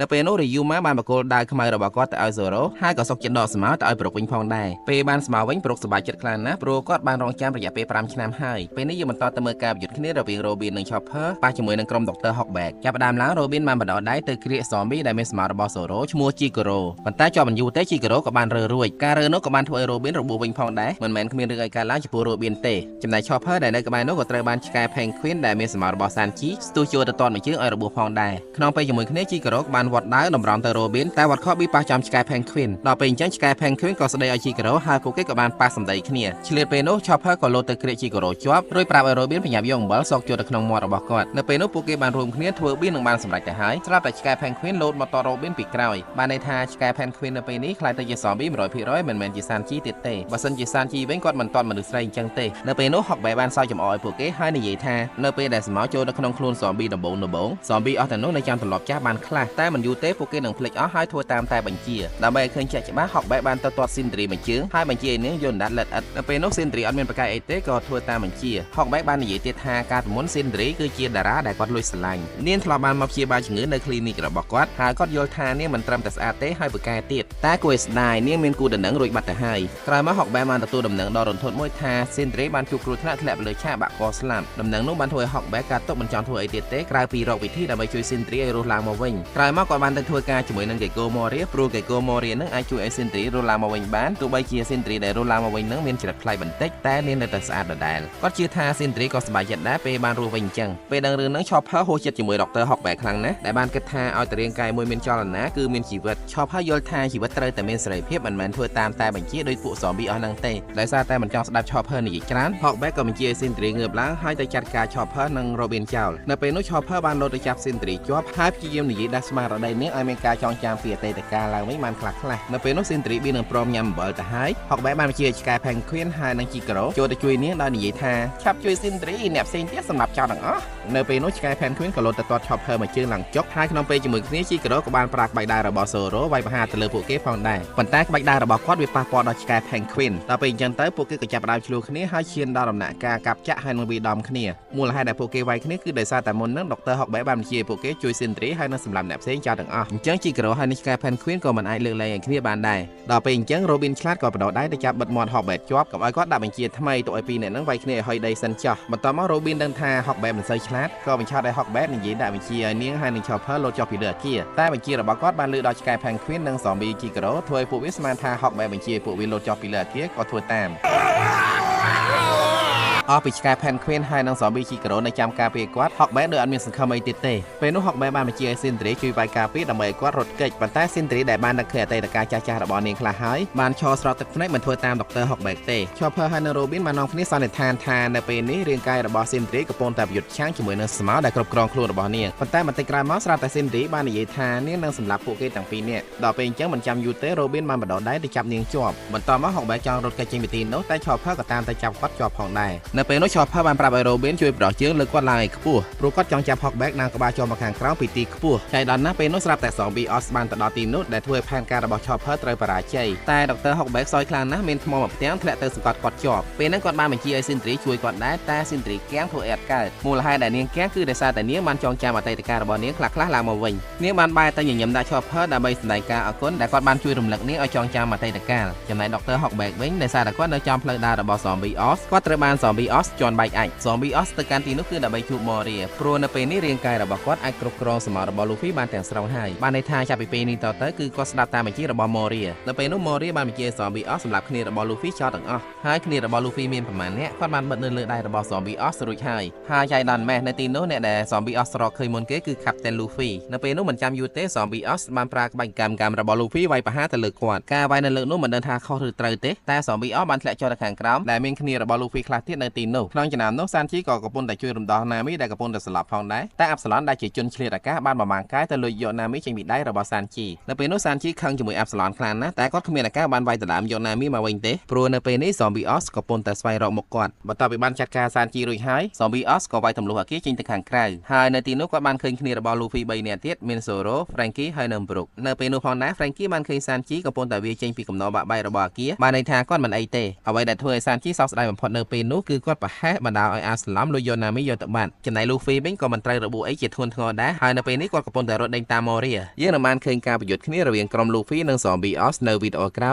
នៅពេលនោះ Ryuma បានបកគលដាវខ្មៅរបស់គាត់ទៅឲ្យ Zoro ហើយក៏សុកចិត្តដកស្មៅទៅឲ្យប្រុកវិញផងដែរពេលបានស្មៅវិញប្រុកសប្បាយចិត្តខ្លាំងណាស់ព្រោះគាត់បានរងចាំរយៈពេល5ឆ្នាំហើយពេលនេះយើងបន្តទៅមើលការប្រយុទ្ធគ្នារវាង Robin និង Chopper ប៉ះជាមួយនឹងក្រុម Dr. Hogback ចាប់ផ្ដើមឡើង Robin បានបណ្ដោះដៃទៅគ្រៀក Zombie ដែលមានស្មៅរបស់ Zoro ឈ្មោះ Jigoro ប៉ុន្តែជាប់មិនយូរទេ Jigoro ក៏បានរើរួចការរើនោះក៏បានធ្វើឲ្យ Robin របួសវិញផងដែរមិនមែនគ្មានរឿងអីកើតឡើងចំពោះ Robin ទេចំណែក Chopper ដែលនៅក្បែរនោះក៏ត្រូវបានឆ្កែ Penguin ដែលមានស្មៅរបស់ Sanji ស្ទុះចូលទៅទាត់មួយជើងឲ្យរបួសផងដែរក្នុងពេលជាមួយគ្នា Jigoro បានវត្តដាវតម្រង់ទៅ Robin តែវត្តខុសប៊ីប៉ះចំឆ្កែ Penguin ដល់ពេលអញ្ចឹងឆ្កែ Penguin ក៏ស្ដីឲ្យ Jigoro ហើយពួកគេក៏បានប៉ះសម្ដីគ្នាឆ្លៀតពេលនោះ Chopper ក៏លោតទៅគ្រៀក Jigoro ជាប់រួចប្រាប់ឲ្យ Robin ប្រញាប់យកអំបិលសោកចូលទៅក្នុងមាត់របស់គាត់នៅពេលនោះពួកគេបានរួមគ្នាធ្វើបៀននឹងបានសម្រេចទៅហើយស្រាប់តែឆ្កែ Penguin លោតមកត Robin ពីក្រោយបានន័យថាឆ្កែ Penguin នៅពេលនេះក្លាយទៅជា Zombie 100% មិនមែនជា Sanji ទៀតទេបើសិនជា Sanji វិញគាត់មិនទាន់មនុស្សស្រីអញ្ចឹងទេនៅពេលនោះ Hokbei បានសើចចំអកឲ្យពួកគេហើយនិយាយថានៅពេលដែលស្មៅចូលទៅក្នុងខ្លួន Zombie ដំបូង Zombie អស់ទាំងនោះនៅចាំត្រឡប់ចាស់បានខ្លះតែមិនយូរទេពួកគេនឹងភ្លេចអស់ហើយធ្វើតាមតែបញ្ជាដើម្បីឲ្យឃើញជាក់ច្បាស់ Hokbei បានទៅទាត់ Sindri មួយជើងហើយបញ្ជាឲ្យនាងយន្តដាត់លិតឥតនៅពេលនោះ Sindri អត់មានប្រកែកអីទេក៏ធ្វើតាមបញ្ជា Hokbei បាននិយាយទៀតថាកាលពីមុន Sindri គឺជាតារាដែលគាត់លួចស្រឡាញ់នាងធ្លាប់បានមកព្យាបាលជំងឺនៅគ្លីនិករបស់គាត់ហើយគាត់យល់ថានាងមិនត្រឹមតែស្អាតទេហើយពូកែទៀតតែគួរឲ្យស្ដាយនាងមានគូដណ្ដឹងរួចបាត់ទៅហើយក្រោយមក Hokbei បានទទួលដំណឹងដ៏រន្ធត់មួយថា Sindri បានជួបគ្រោះថ្នាក់ធ្លាក់ពីលើឆាកបាក់កស្លាប់ដំណឹងនោះបានធ្វើឲ្យ Hokbei កាត់ទុកមិនចង់ធ្វើអីទៀតទេក្រៅពីរកវិធីដើម្បីជួយ Sindri ឲ្យរស់ឡើងមកវិញក្រោយមកគាត់បានទៅធ្វើការជាមួយនឹង Gecko Moria ព្រោះ Gecko Moria នឹងអាចជួយឲ្យ Sindri រស់ឡើងមកវិញបានទោះបីជា Sindri ដែលរស់ឡើងមកវិញនឹងមានចរិតប្លែកបន្តិចតែនាងនៅតែស្អាតដដែលគាត់ជឿថា Sindri ក៏សប្បាយចិត្តដែរពេលបានរស់វិញអញ្ចឹងពេលដឹងរឿងហ្នឹង Chopper ហួសចិត្តជាមួយ Dr. Hokbei ខ្លាំងណាស់ដែលបានគិតថាឲ្យតែរាងកាយមួយមានចលនាគឺមានជីវិត Chopper យល់ថាជីវិតត្រូវតែមានសេរីភាពមិនមែនធ្វើតាមតែបញ្ជាដោយពួក Zombie អស់ហ្នឹងទេដោយសារតែមិនចង់ស្ដាប់ Chopper និយាយច្រើន Hokbei ក៏បញ្ជាឲ្យ Sindri ងើបឡើងហើយទៅចាត់ការ Chopper និង Robin ចោលនៅពេលនោះ Chopper បានលោតទៅចាប់ Sindri ជាប់ហើយព្យាយាមនិយាយដាស់ស្មារតីនាងឲ្យមានការចងចាំពីអតីតកាលឡើងវិញបានខ្លះៗនៅពេលនោះ Sindri បៀនឹងព្រមញ៉ាំអំបិលទៅហើយ Hokbei បានបញ្ជាឲ្យឆ្កែ Penguin ហើយនិង Jigoro ចូលទៅជួយនាងដោយនិយាយថាឆាប់ជួយ Sindri អ្នកផ្សេងទៀតសម្រាប់ចោលទាំងអស់នៅពេលនោះឆ្កែ Penguin ក៏លោតទៅទាត់ Chopper មួយជើងឡើងចុកហើយក្នុងពេលជាមួយគ្នា Jigoro ក៏បានប្រើក្បាច់ដាវរបស់ Zoro វាយប្រហារទៅលើពួកគេផងដែរប៉ុន្តែក្បាច់ដាវរបស់គាត់វាប៉ះពាល់ដល់ឆ្កែ Penguin ដល់ពេលអញ្ចឹងទៅពួកគេក៏ចាប់ផ្ដើមឆ្លោះគ្នាហើយឈានដល់ដំណាក់កាលកាប់ចាក់ហើយនឹងវាយដំគ្នាមូលហេតុដែលពួកគេវាយគ្នាគឺដោយសារតែមុននឹង Dr. Hokbei បានបញ្ជាពួកគេជួយ Sindri ហើយនឹងសម្លាប់អ្នកផ្សេងចោលទាំងអស់អញ្ចឹង Jigoro ហើយនឹងឆ្កែ Penguin ក៏មិនអាចលើកលែងឲ្យគ្នាបានដែរដល់ពេលអញ្ចឹង Robin ឆ្លាតក៏បដោតដៃទៅចាប់បិទមាត់ Hokbei ជាប់កុំឲ្យគាត់ដាក់បញ្ជាថ្មីទុកឲ្យពីរអ្នកហ្នឹងវាយគ្នាឲ្យហុយដីសិនចោះបន្ទាប់មក Robin ដឹងថា Hokbei មិនសូវឆ្លាតក៏បញ្ឆោតឲ្យ Hokbei និយាយដាក់បញ្ជាឲ្យនាងហើយនឹង Chopper លោតចុះពីលើអគារតែបញ្ជារបស់គាត់បានលើដល់ឆ្កែ Penguin និង Zombie Jigoro ធ្វើឲ្យពួកវាស្មានថា Hokbei បញ្ជាឲ្យពួកវាលោតចុះពីលើអគារក៏ធ្វើតាមអស់ពីឆ្កែ Penguin ហើយនិង Zombie Jigoro នៅចាំការពារគាត់ Hokbei ដូចអត់មានសង្ឃឹមអីទៀតទេពេលនោះ Hokbei បានបញ្ជាឲ្យ Sindri ជួយវាយការពារដើម្បីឲ្យគាត់រត់គេចប៉ុន្តែ Sindri ដែលបាននឹកឃើញអតីតកាលចាស់ៗរបស់នាងខ្លះហើយបានឈរស្រក់ទឹកភ្នែកមិនធ្វើតាម Dr. Hokbei ទេ Chopper ហើយនិង Robin បាននាំគ្នាសន្និដ្ឋានថានៅពេលនេះរាងកាយរបស់ Sindri កំពុងតែប្រយុទ្ធឆាំងជាមួយនឹងស្មៅដែលគ្រប់គ្រងខ្លួនរបស់នាងប៉ុន្តែបន្តិចក្រោយមកស្រាប់តែ Sindri បាននិយាយថានាងនឹងសម្លាប់ពួកគេទាំងពីរនាក់ដល់ពេលអញ្ចឹងមិនចាំយូរទេ Robin បានបណ្ដោះដៃទៅចាប់នាងជាប់បន្ទាប់មក Hokbei ចង់រត់គេចចេញពីទីនោះតែ Chopper ក៏តាមទៅចាប់គាត់ជាប់ផងដែរនៅពេលនោះ Chopper បានប្រាប់ឲ្យ Robin ជួយប្រោះជើងលើកគាត់ឡើងឲ្យខ្ពស់ព្រោះគាត់ចង់ចាប់ Hokbei នឹងក្បាលចូលមកខាងក្រោមពីទីខ្ពស់ចៃដន្យណាស់ពេលនោះស្រាប់តែ Zombie Oz បានទៅដល់ទីនោះដែលធ្វើឲ្យផែនការរបស់ Chopper ត្រូវបរាជ័យតែ Dr. Hokbei សយខ្លាំងណាស់មានថ្មមួយផ្ទាំងធ្លាក់ទៅសង្កត់គាត់ជាប់ពេលហ្នឹងគាត់បានបញ្ជាឲ្យ Sindri ជួយគាត់ដែរតែ Sindri គាំងធ្វើឲ្យអត់កើតមូលហេតុដែលនាងគាំងគឺដោយសារតែនាងបានចងចាំអតីតកាលរបស់នាងខ្លះៗឡើងមកវិញនាងបានបែរទៅញញឹមដាក់ Chopper ដើម្បីសម្ដែងការអរគុណដែលគាត់បានជួយរំលឹកនាងឲ្យចងចាំអតីតកាលចំណែក Dr. Hokbei វិញដោយសារតែគាត់នៅចំផ្លូវដើររបស់ Zombie Oz គាត់ត្រូវបាន Zombie Oz ជន់បែកអាច Zombie Oz ទៅកាន់ទីនោះគឺដើម្បីជួប Moria ព្រោះនៅពេលនេះរាងកាយរបស់គាត់អាចគ្រប់គ្រងសមត្ថរបស់ Luffy បានទាំងស្រុងហើយបានន័យថាចាប់ពីពេលនេះតទៅគឺគាត់ស្ដាប់តាមបញ្ជារបស់ Moria នៅពេលនោះ Moria បានបញ្ជា Zombie Oz សម្រាប់គ្នារបស់ Luffy ចោលទាំងអស់ហើយគ្នារបស់ Luffy មានប្រមាណអ្នកគាត់បានបិទនៅលើដៃរបស់ Zombie Oz រួចហើយហើយចៃដន្យម៉េះនៅទីនោះអ្នកដែល Zombie Oz រកឃើញមុនគេគឺ Captain Luffy នៅពេលនោះមិនចាំយូរទេ Zombie Oz បានប្រើក្បាច់កម្មរបស់ Luffy វាយប្រហារទៅលើគាត់ការវាយនៅលើនោះមិនដឹងថាខុសឬត្រូវទេតែ Zombie Oz បានធ្លាក់ចុះទៅខាងក្រោមដែលមានគ្នារបស់ Luffy ខ្លះទៀតនៅទីនោះក្នុងចំណោមនោះ Sanji ក៏កំពុងតែជួយរំដោះ Nami ដែលកំពុងតែស្លាប់ផងដែរតែ Absalom ដែលជាជនឆ្លៀតឱកាសបានបំាងកាយទៅលួចយក Nami ចេញពីដៃរបស់ Sanji នៅពេលនោះ Sanji ខឹងជាមួយ Absalom ខ្លាំងណាស់តែគាត់គ្មានឱកាសបានវាយដណ្ដើមយក Nami មកវិញទេព្រោះនៅពេលនេះ Zombie Oz កំពុងតែស្វែងរកមុខគាត់បន្ទាប់ពីបានចាត់ការ Sanji រួចហើយ Zombie Oz ក៏វាយទម្លុះអាគារចេញទៅខាងក្រៅហើយនៅទីនោះគាត់បានឃើញគ្នារបស់ Luffy 3នាក់ទៀតមាន Zoro, Frankie ហើយនិង Brook នៅពេលនោះផងដែរ Frankie បានឃើញ Sanji កំពុងតែវាចេញពីកំណកបាក់បែករបស់អាគារបានន័យថាគាត់មិនអីទេអ្វីដែលធ្វើឲ្យ Sanji សោកស្ដាយបំផុតនៅពេលនោះគឺ គាត់ប្រហែសបណ្ដាលឲ្យអាស្លំលួចយកណាមីយកទៅបាត់ចំណែកលូហ្វីវិញក៏មិនត្រូវរបួសអីជាធ្ងន់ធ្ងរដែរហើយនៅពេលនេះគាត់កំពុងតែរត់ដេញតាមម៉ូរីយើងនឹងបានឃើញការប្រយុទ្ធគ្នារវាងក្រុមលូហ្វីនិង Zombie Oz នៅវីដេអូក្រោយ។